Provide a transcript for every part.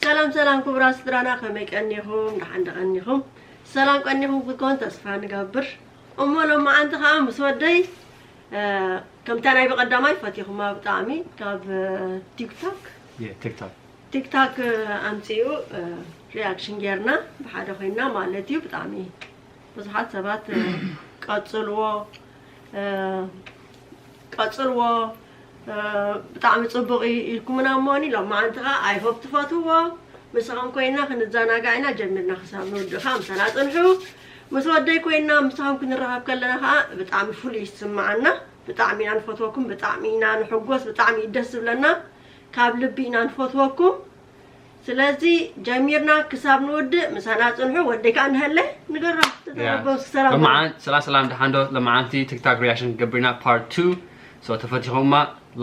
ሰላም ሰላም ክቡራት ስድራና፣ ከመይ ቀኒኹም? ደሓን ዶ ቀኒኹም? ሰላም ቀኒኹም ክትኮን ተስፋ ንገብር። እሞ ሎማዓንቲ ከዓ ምስ ወደይ፣ እ፣ ከምታ ናይ ብቐዳማይ ፈቲኹማ ብጣዕሚ፣ ካብ፣ እ፣ ቲክቶክ፣ የ፣ ቲክቶክ። ቲክቶክ፣ እ፣ ኣምፂኡ፣ እ፣ ሪያክሽን ጌርና ብሓደ ኮይና ማለት እዩ። ብጣዕሚ ብዙሓት ሰባት፣ እ፣ ቀጽልዎ፣ እ፣ ቀጽልዎ፣ እ፣ ብጣዕሚ ጽቡቕ እዩ ኢልኩምና እሞኒ፣ ሎማዓንቲ ኸዓ I hope ትፈትውዎ። ምሳኹም ኮይና ክንዘናጋዕ ኢና፣ ጀሚርና ክሳብ ንውድእ ኸዓ ምሳና ጽንሑ። ምስ ወደይ ኮይና ምሳኹም ክንራኸብ ከለና ኸዓ ብጣዕሚ ፍሉይ ይስምዓና። ብጣዕሚ ኢና ንፈትወኩም፣ ብጣዕሚ ኢና ንሕጎስ፣ ብጣዕሚ እዩ ደስ ዝብለና። ካብ ልቢ ኢና ንፈትወኩም። ስለዚ ጀሚርና ክሳብ ንውድእ ምሳና ጽንሑ። ወደይ ከኣ እንሀለ ንገሮም፣ ያ። ተዛረቦም፣ ሰላም በሉ። ለመዓን-፣ ሰላም ሰላም፣ ደሓን ዶ? ለመዓንቲ ቲክቶክ ሪያክሽን ገብርና ፓርት ቱ። ሶ ተፈቲኹማ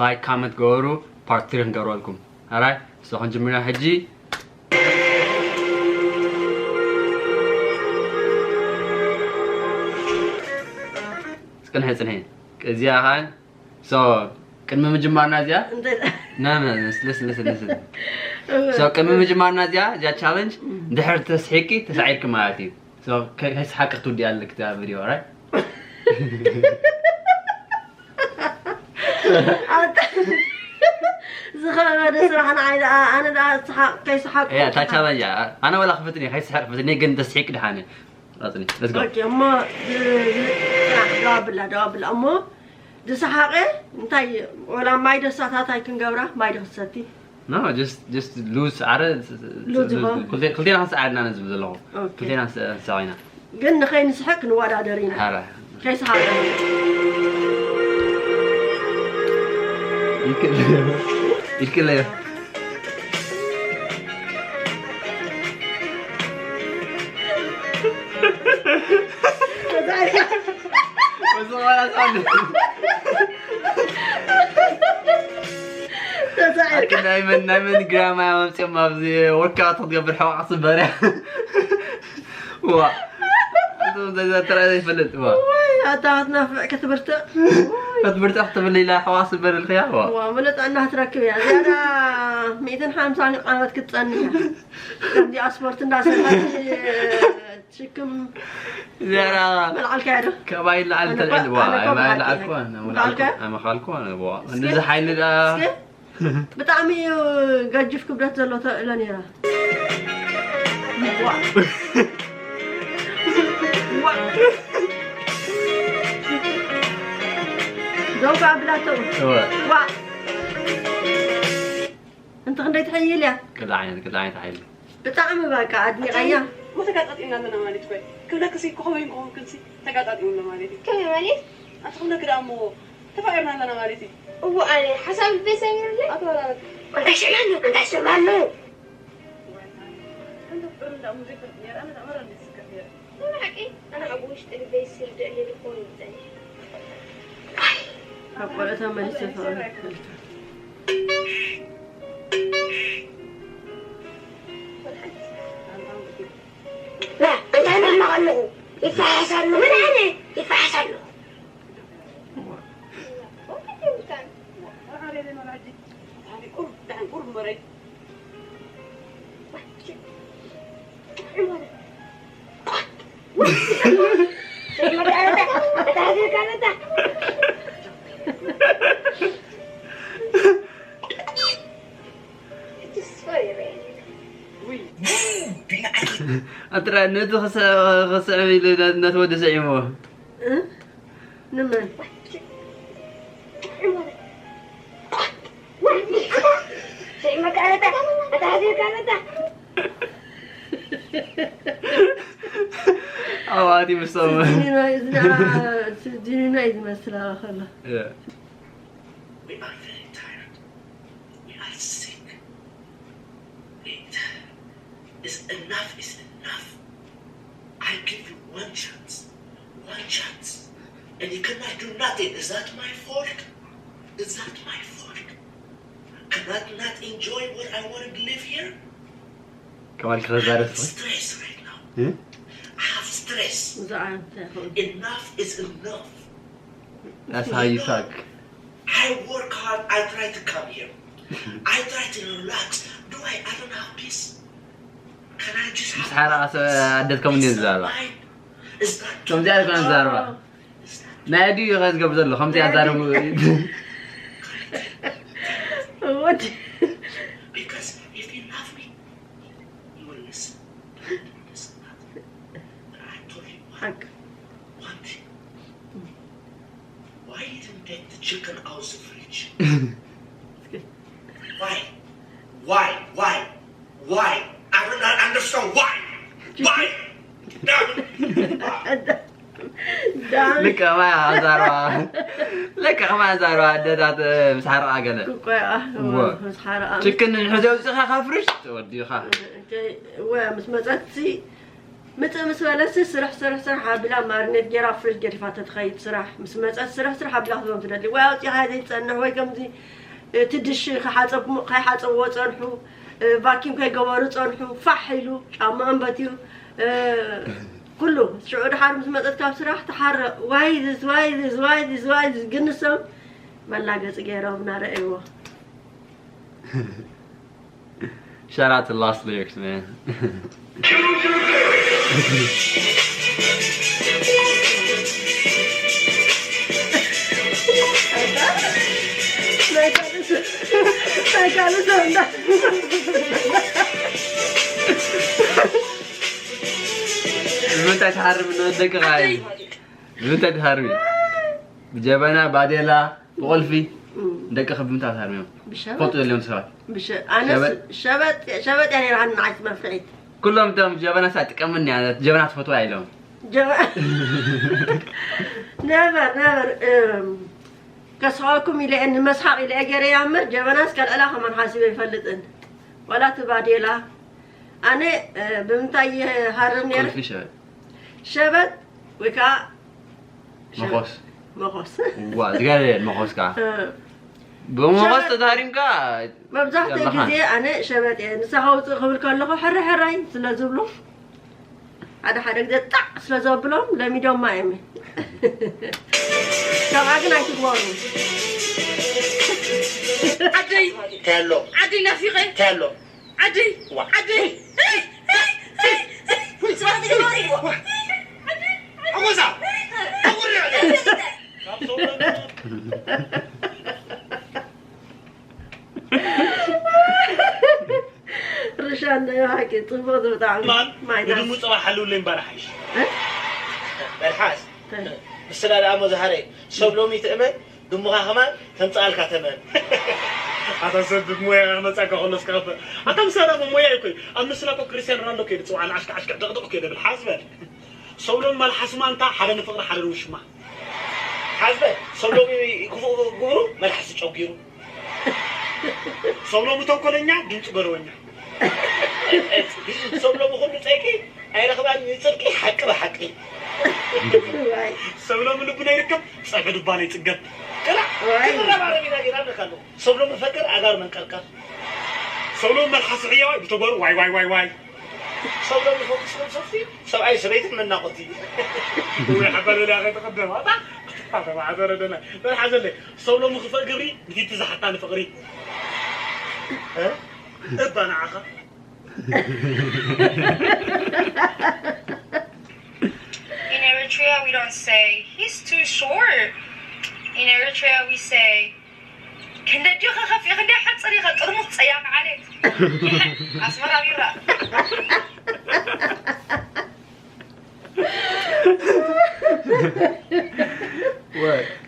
ላይክ፣ ኮመንት ገበሩ፣ ፓርት ትሪ ክንገብረልኩም። ኣራይ፣ ሶ ክንጅምርና ሕጂ። ጽንሐ፣ ጽንሐ። እዚኣ ኸኣ ሶ፣ ቅድሚ ምጅማርና እዚኣ፣ እንታይ ዳ- ና፣ ና፣ ና፣ ስለ፣ ስለ፣ ስለ፣ ስለ። ሶ፣ ቅድሚ ምጅማርና እዚኣ፣ እዚኣ ቻለንጅ፣ እም። ድሕር ተስሒቂ፣ ተሳዒርኪ ማለት እዩ። ሶ፣ ከ-፣ ከይሰሓቂ ክትውድእ ኣለኪ እታ ቪድዮ፣ ራይት? ኣታ-፣ ዝኸበደ ስራሕ ንዓይ ደኣ፣ ኣነ ደኣ ስሓቕ፣ ከይሰሓቕ እያ፣ እታ ቻለንጅ እያ። ኣነ ወላ ክፍትን እየ፣ ከይሰሓቕ ክፍትን እየ፣ ግን ተስሒቂ ድሓን እየ። ቀጽሊ። Let's go። ኦኬ፣ እሞ ድ-፣ ድ-፣ ጽናሕ፣ ደው ኣብላ፣ ደው ኣብላ። እሞ ዝሰሓቐ እንታይ፣ ወላ ማይ ደሳታታይ ክንገብራ፣ ማይ ዶ ክትሰቲ? No, just፣ just ሉዝ፣ ኣረ፣ ሉዝ ይኹን። ክልቴ-፣ ክልቴና ክንሰዓር ኢና ነዚ ዘለኹ። ኦኬ። ክልቴና ክንሰ-፣ ክንሰዓር ኢና። ግን ንኸይንስሕቅ ክንወዳደር ኢና። ኣረ። ከይሰሓቐ። ይክል-፣ ይክለዮ። ተሳዒርካ። ናይ መን፣ ናይ መን ግራማ እዮም ኣምፅኦም ኣብዚ ወርክኣውት ክትገብር ሕዋቕ ስበርያ። ዋ። እቶም ዘ-፣ ዘ-፣ ተራ ዘይፈልጥ፣ ዋ። ወይ፣ ኣታ ክትናፍዕ ክትብርትዕ። ክትብርትዕ ክትብል ኢላ ሕዋቕ ስበር ኢልክያ፣ ዋ። ዋ፣ ምሉእ ጥዕና ክትረክብ እያ። ዝያዳ ሚእትን ሓምሳን ዓመት ክትጸንሕ እያ። ከምዚኣ ስፖርት እንዳሰርሐት ሽክም ዘራ መልዓልካያ ዶ? ካባይ ለዓል ኣነ ተልዕል እኮ፣ ዋ፣ ኣነ እኮ ኣይ፣ ማይ መልዓልካያ። ለዓልኩ፣ ኣነ መልዓልኩ፣ መልዓልካያ? ኣይ፣ መኻልኩ፣ ኣነ ዋ። እስኪ፣ እንደዚ ሓይሊ ደኣ እስኪ፣ ብጣዕሚ እዩ ገጅፍ ክብደት ዘሎ ተልዕሎ ነይራ። ዋ። ዋ። ዶንኳ ብላተው። እወ። ዋ። እንተ ክንደይ ትሕይል እያ? ክልተ ዓይነት፣ ክልተ ዓይነት ሓይሊ። ብጣዕሚ በቃ ኣድኒቐያ። እሞ ተጋጣጢምና ኣለና ማለት እኮ እዩ። ክብለክሲ ከመይ ንክኾንክንሲ ተጋጣጢምና ማለት እዩ። ከመይ ማለት? ኣቲ ክብለክ ደኣ እሞ ተፋቒርና ኣለና ማለት እዩ። እዎ ኣነ ሓሳብ ልበይ ሰሚሩለይ። ኣቶ ወላለት። እንታይ ሽማኑ? እንታይ ሽማኑ? ከምዚ ፍቅሪ እንዳእሞ ዘይፈልጥ ነይረ፣ ኣነ ተኣምር እንደ ዝስከፍ ነይረ። ብሓቂ ኣነ ኣብ ውሽጢ ልበይ ዝስርደለይ ዝኾነ እዩ ጸኒሑ። ካብ ቆልዑ ተመሊሰ ተቐበልኩ። ና፣ እንታይ ነማ ከለኹ? ይፈሓስ ኣለኹ። ምን ኣነ? ይፈሓስ ኣለኹ። ኣትራ ነቲ ክስ-፣ ክስዕብ ኢሉ ነ-፣ ነቲ ወዲ ስዒምዎ። እ? ንመን? ኣዋቲ ምሶም። ጅኒና እዩ ዝና-፣ ጅኒና እዩ ዝመስል ኣባ ከሎ። እ። We are very tired. We are sick. It is, enough is enough. I give you one chance. One chance. And you cannot do nothing. Is that my fault? Is that my fault? Can I not enjoy what I wanted to live here? ከማል I have ክረዛረስ ነው። Stress right now. እ? I have stress. ብዛዕባ እንታይ ይኸውን? Enough is enough. That's how you talk. I work hard. I try to come here. I try to relax. Do I ever have peace? Can I just have ሓራ ኣደት ከም እንዲን ዝዛረባ ከምዚኣ ዝኾነ ዝዛረባ ናይ ኣዲኡ ኢኻ ዝገብር ዘሎ ከምዚኣ ዛረቡ ወዲ Because if you love me, you will listen. Listen, love. But I told you one, ሓቅ one thing. Why you didn't take the chicken out of the fridge? Why? Why? Why? Why? I don't understand why. Why? Damn. ልክዕ ከማይ ኣዛረባ ልክዕ ከማይ ኣዛረባ ኣደታት ምስ ሓረቓ ገለ ቆያ እወ። ምስ ሓረቓ ችክን ሕዚ ኣውፅኻ ካብ ፍርሽ ወዲኻ ወ ምስ መፀትሲ ምፅእ ምስ በለሲ ስራሕ ስራሕ ስራሕ ኣቢላ ማርኔት ጌራ ፍሪጅ ገዲፋ ተትኸይድ ስራሕ ምስ መፀት ስራሕ ስራሕ ኣቢላ ክትቦም ትደሊ ወይ ኣውፂኻ ዘይትፀንሕ ወይ ከምዚ እቲ ድሽ ከይሓፀብዎ ፀንሑ ቫኪም ከይገበሩ ፀንሑ ፋሕ ኢሉ ጫማኦም በትዩ ኩሉ ሽዑ ድሓር ምስ መፀት ካብ ስራሕ ትሓርቕ why this why this why this why this ግን ንሶም መላገፂ ገይሮም እናረእይዎ Shout out to Lost Lyrics, man. ንምንታይ ትሃርም ንወደቂ ኻይ ንምንታይ ትሃርሚ ብጀበና ባዴላ ብቆልፊ ደቂ ከብምታ ታርሚዮም ብሸበጥ ፈልጡ ዘልዮም ሰባት ብሸ- ኣነስ ሸበጥ? ሸበጥ ሸበጥ እያ ነይራ ንዓይ መፍርሒት ኩሎም እቶም ጀበና ሳ ጥቀምኒ ጀበና ትፈትዋ ኢሎም ጀበ ነበር ነበር እም፣ ከስሓወኩም ኢለ እየ ንመስሓቅ ኢለ እየ ገይረ እያ እምበር ጀበናስ ከልዕላ ከማን ሓሲበ ይፈልጥን ዋላ ትባዴላ ኣነ እ፣ ብምንታይ ይሃርም ነይረ ቆልፊ ሸበጥ ሸበጥ ወይ ከዓ መኾስ መኾስ ዋ ዝገርም መኾስ ከዓ እ፣ ብመኾስ ሸበጥ- ተታሪምካ መብዛሕትኡ ያላኻ። ግዜ ኣነ ሸበጥ እየ ንሳ ከውፅእ ክብል ከለኹ ሕራይ ሕራይ ስለ ዝብሎ ሓደ ሓደ ግዜ ጣዕ ስለ ዘብሎም ለሚዶማ እዮም ካብኣ ግን ኣይትግበሩ ዓደይ እንታይ ኣሎ ዓደይ ናፊቐ እንታይ ኣሎ ዓደይ ዋ። ዓደይ ሓሞዛ ኣጉሪ ርሻ እንደ ሓቂ ፅቡቅ ብጣዕሚ ማን ማይናስ ንድሙ ፀባ ሓልውለይ እምበር ሓይሽ መልሓስ ምስላ ደኣ መዛሃረ ሰብ ሎሚ ትእመን ድሙኻ ከማን ተምፅኣልካ ተመን ኣታ ሰብ ብሞያ መጻካ ከሎ እስካ ኣታ ምሳና ብሞያ ይኮይ ኣብ ምስላ ኮ ክርስቲያን ሮናልዶ ከይዱ ጽዋዕ ንዓሽካ ዓሽካ ደቅደቅ ከይዱ ብል ሓስበል ሰውሎን መልሓስማ እንታ ሓደ ንፍቅሪ ሓደ ንውሽማ ሓስበል ሰብ ሎሚ ክፉእ ግብሩ መልሓስ ጨጊሩ ሰውሎሚ ተንኮለኛ ድምፂ ገረወኛ ሰብ ሎሚ ኩሉ ፀይቂ ኣይረኽባን ይፅድቂ ሓቂ ብሓቂ ሰውሎሚ ልቡ ናይ ርከብ ፀብሒ ድባ ናይ ፅገብ ቅላዕ ክንረባረብ ኢና ጌራ ኣለካ ኣለኹ ሰብ ሎሚ ፈቅር ኣጋር መንቀርቀር ሰውሎሚ መልሓስ ሕያዋይ ብተጓሩ ዋይ ዋይ ዋይ ዋይ ሰብ ሎሚ ፈኩስ ከም ሰፊ ሰብኣይ ሰበይትን መናቆቲ ወይ ሓባር በላ ከይተቀደም ኣታ ኣታ ማዕበረ ደና በል ሓዘለይ ሰውሎሚ ክፈእ ግብሪ ንቲቲ ዝሓታ ንፍቅሪ እባ ንዓኻ In Eritrea, we don't say, he's too short. In Eritrea, we say, ክንደይ ዲኻ ከፊ ክንደይ ሓፅር ኢኻ ጥርሙዝ ፀያም ዓሌት ኣስመራ ቢራ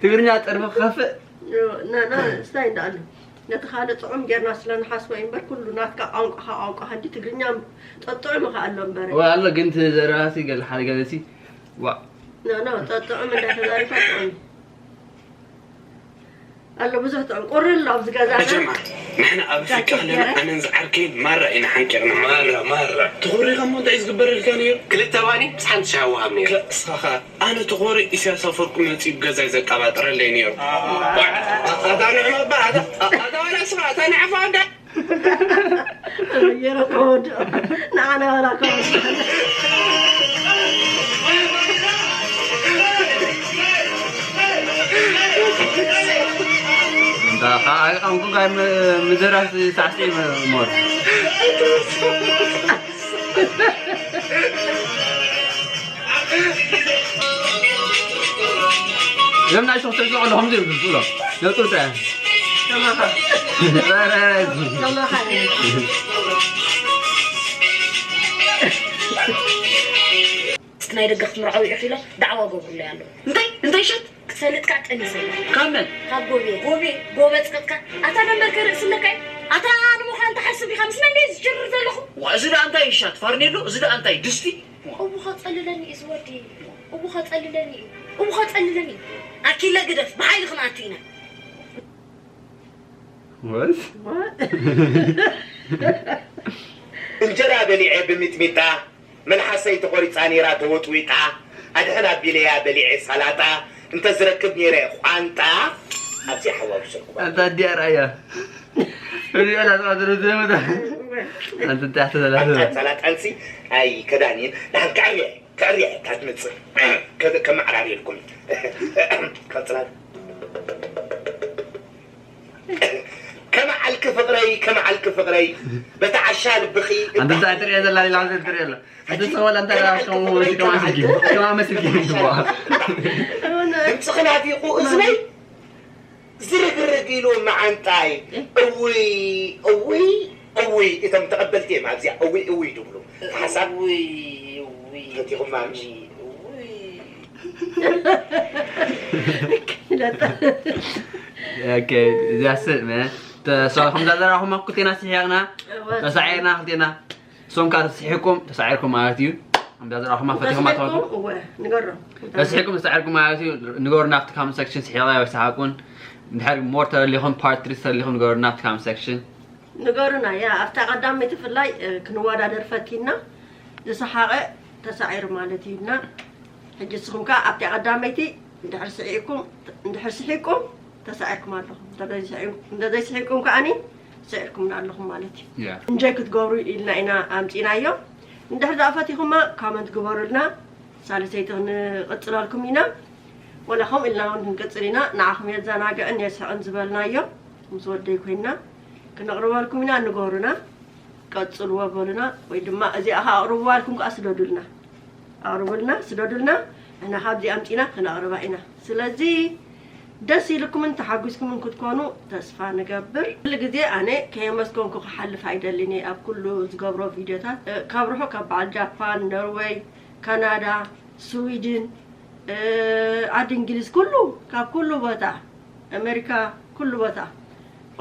ትግርኛ ጥርፊ ክኸፍእ ና ና ስታይ እንዳኣሉ ነቲ ካልእ ጥዑም ጌርና ስለ ንሓስቦ እዩ እምበር ኩሉ ናትካ ቋንቋኻ ቋንቋኻ እንዲ ትግርኛ ጠጥዑም ይኽኣሎ እምበር ወይ ኣሎ ግን እቲ ዘረባሲ ገለ ሓደ ገለሲ ዋ ና ና ጠጥዑም እንዳተዛሪፋ ጥዑም ኣሎ ብዙሕ ጥዑም ቁሪ ኣሎ ኣብዚ ገዛና ጀማ ንሕና ኣብ ኣፍሪቃ ኣለና ኣነን ዝዓርከይን ማራ ኢና ሓንቂቕና ማራ ማራ ትኹሪኻ እሞ እንታይ እዩ ዝግበረልካ ነይሩ ክልተ ባኒ ምስ ሓንቲ ሻሂ ወሃብ ነይሩ እስኻ ኣነ ተኾሪ ኢሳያስ ኣፈወርቂ መፂኡ ገዛይ ዘቃባጥረለይ ነይሩ ኣታ ንዕማ እባ ኣታ ዋላ ስማ ኣታ ንዓፋ ኣዳ ገይረ ከወድኦ ንዓና ዋላ ከወድኦ እንዳ ኣንኩ ጋር ምድራስ ሳዕስዒ ሞር እዞም ናይ ሸኽሰ ዝቐሎ ከምዚ ይብሉ ዝብሎ ነጥሩ እንታይ ናይ ደገ ክትምርዓው ኢኺ ኢሎም ዳዕዋ ገብሩለይ ኣለዉ እንታይ እንታይ ሸት ክትፈልጥ ከዓ ጠኒሰ እየ ካብ መን ካብ ጎቤ ጎቤ ጎበ ፅቅጥካ ኣታ ደንበርከ ርእሲ ኣለካ እዩ ኣታ ንምዃን ትሓስብ ኢኻ ምስ መን ድየ ዝጅርር ዘለኹ ዋ እዚ ደኣ እንታይ ይሻት ፋርኔሎ እዚ ደኣ እንታይ ድስቲ እቡ ከፀልለኒ እዩ ዝወዲ እቡ ከፀልለኒ እዩ እቡ ከፀልለኒ እዩ ኣኪለ ግደፍ ብሓይሊ ክንኣቱ ኢና ወስ እንጀራ በሊዐ ብሚጥሚጣ መልሓሰይ ተቖሪፃ ነይራ ተወጥዊጣ ኣድሕን ኣቢለያ በሊዐ ሳላጣ እንተዝረክብ ነይረ ቋንጣ ኣብዚ ሓዋውሰኩ ኣንታ ኣዲኣ ርኣያ ሪኦ ላዝዋ ዝረዘመ ኣንተ እንታይ ተዘላዘመ ሳላጣንሲ ኣይ ከዳን እየን ንሓን ከዕርየ ከዕርየ እያ ትመፅእ ከ- ከመዓራርየልኩም ቀፅላ ከመዓልኪ ፍቕረይ ከመዓልኪ ፍቕረይ በቲ ዓሻ ልብኺ ኣንተ እንታይ ትሪኦ ዘላ ሌላ ነገር ትሪኦ ኣላ ኣንተ ሰወላ እንታይ ራሽ ከሙ ከማ ስልኪ ከማ መስልኪ ይግባ ድምፅኺ ናፊቑ እዝነይ ዝርግርግ ኢሉ መዓንጣይ እውይ እውይ እውይ እቶም ተቐበልቲ እዮም ኣብዚኣ እውይ እውይ ድብሉ ሓሳብ ፈቲኹማ ምሽ እዚኣ ስእመ ተሰኹም ዳዘራኹማ ክልቴና ስሒቕና ተሳዒርና ክልቴና እሶም ከዓ ተስሒቁም ተሳዒርኩም ማለት እዩ እንዳ ዘራኹማ ፈቲኹማ ተወልኩም ንገሮም ተስሒቁም ተሳዒርኩም ማለት እዩ ንገሩ ናብቲ ካም ሰክሽን ስሒቕና ወይ ሰሓቁን እንድሕር ሞር ተደሊኹም ፓርት ትሪ ተደሊኹም ንገሩ ናብቲ ካም ሰክሽን ንገሩና ያ ኣብታ ቀዳመይቲ ፍላይ ክንወዳደር ፈቲና ዝሰሓቐ ተሳዒሩ ማለት እዩ እና ሕጂ ንስኹም ከዓ ኣብታ ቀዳመይቲ እንድሕር ስሒቕኩም እንድሕር ስሒቅኩም ተሳዒርኩም ኣለኹም እንተዘይስሒቅኩም ከዓኒ ስዒርኩምና ኣለኹም ማለት እዩ እንጆይ ክትገብሩ ኢልና ኢና ኣምፂናዮ እንድሕር ደኣ ፈቲኹማ ኮመንት ግበሩልና ሳልሰይቲ ክንቅፅለልኩም ኢና ወላ ከምኡ ኢልና እውን ክንቅፅል ኢና ንዓኹም የዘናግዕን የስሕቕን ዝበልናዮ ምስ ወደይ ኮይንና ክነቕርበልኩም ኢና ንገሩና ቀፅልዎ በሉና ወይ ድማ እዚኣ ከዓ ኣቕርብዋ ኢልኩም ከዓ ስደዱልና ኣቕርቡልና ስደዱልና ንሕና ካብዚ ኣምፂና ክነቕርባ ኢና ስለዚ ደስ ኢልኩምን ተሓጒስኩምን ክትኮኑ ተስፋ ንገብር ኩሉ ግዜ ኣነ ከየመስገንኩ ክሓልፍ ኣይደልን እየ ኣብ ኩሉ ዝገብሮ ቪድዮታት ካብ ርሑ ካብ በዓል ጃፓን ኖርወይ ካናዳ ስዊድን ዓዲ እንግሊዝ ኩሉ ካብ ኩሉ ቦታ ኣሜሪካ ኩሉ ቦታ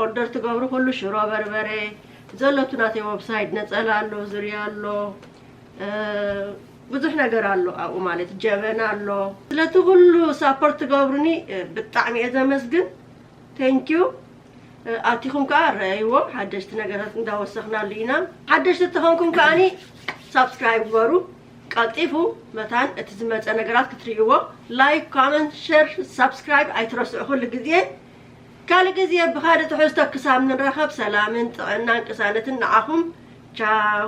ኦርደር ትገብሩ ኩሉ ሽሮ በርበረ ዘለቱ ናተይ ወብሳይት ነፀላ ኣሎ ዙርያ ኣሎ ብዙሕ ነገር ኣሎ ኣብኡ ማለት ጀበና ኣሎ ስለቲ ኩሉ ሳፖርት ትገብሩኒ ብጣዕሚ እየ ዘመስግን ቴንኪዩ ኣቲኹም ከዓ ረኣይዎ ሓደሽቲ ነገራት እንዳወሰኽናሉ ኢና ሓደሽቲ እተኾንኩም ከዓኒ ሳብስክራይብ ግበሩ ቀልጢፉ መታን እቲ ዝመፀ ነገራት ክትርእይዎ ላይክ ኮመንት ሸር ሳብስክራይብ ኣይትረስዑ ኩሉ ግዜ ካልእ ግዜ ብኻልእ ትሕዝቶ ክሳብ ንራኸብ ሰላምን ጥዕናን ቅሳነትን ንዓኹም ቻው